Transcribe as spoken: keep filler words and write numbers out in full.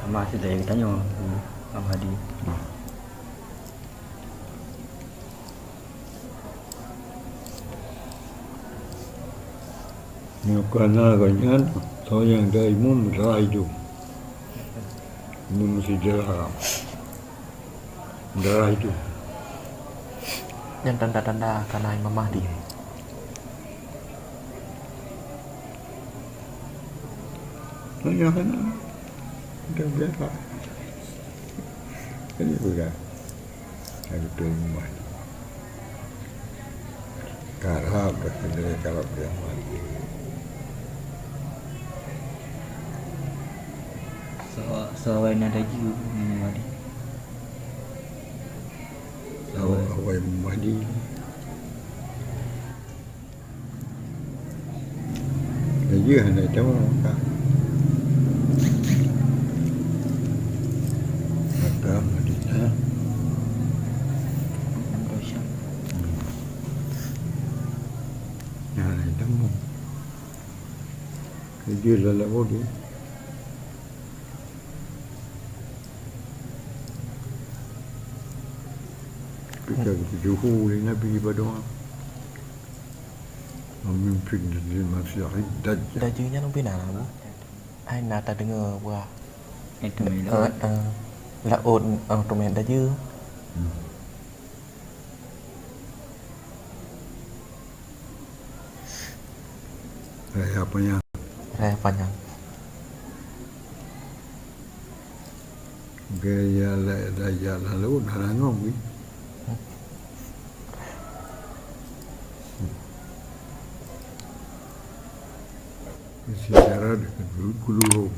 Sama sidang tanyoe, Imam Mahdi. Nyoe kana gobnyan, soe nyang dara imum, dara idong. Imum meusidra. Dara idong. Nyan tanda-tanda kana Imam Mahdi. Nyoe hana. Udah biasa. Ini udah. Ada pengumuman. Karab dah kena karab dia mati. Sawa-, sawai na daju ni mati. Sawai, sawai mati. Laju hana temu ka. Maka Madinah. Hmm. Hana temu. Laju lalak bodi. Kita juhu oleh Nabi pada orang. Memimpin di Masih Dajjal. Daju nyan ubé na, Bu? Hai na tadeungoe buah. Itu melo. Eh, eh, laôt, eh, tu meh daju. Hmm. Raya Panyang. Raya Panyang. Gaya la-, raya lalu dah langung ni. Sejarah dekat Gulu.